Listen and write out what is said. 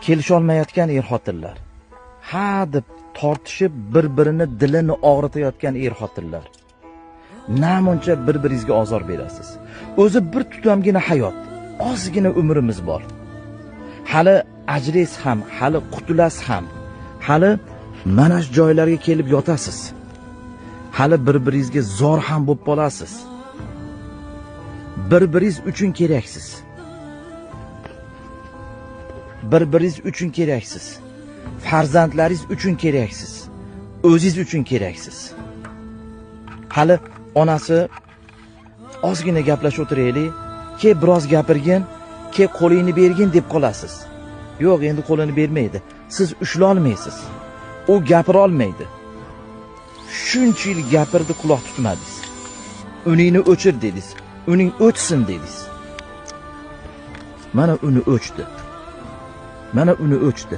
Kelisholmayotgan er-xotinlar, ha deb tortishib bir-birini dilini og'ritayotgan er-xotinlar, namuncha bir-biringizga ozor berasiz. O'zi bir tutamgina hayot, ozgina umrimiz bor. Hali ajraysiz ham, hali qutulasiz ham, hali mana shu joylarga kelib yotasiz. Hali bir-biringizga zor ham bo'lib qolasiz. Bir-biringiz uchun keraksiz. Bir-biringiz uchun keraksiz. Farzandlaringiz uchun keraksiz. O'zingiz uchun keraksiz. Hali onasi ozgina gaplashib o'tiraylik, ke biroz gapirgin, ke qo'lingni bergin deb qolasiz. Yo'q, endi qo'lini bermaydi. Siz ushlay olmaysiz. U gapira olmaydi. Shuncha yil gapirdi, quloq tutmadingiz. Uningni o'chir dedingiz. Uning o'chsin dedingiz. Mana uni o'chdi. Mana uni o'chdi.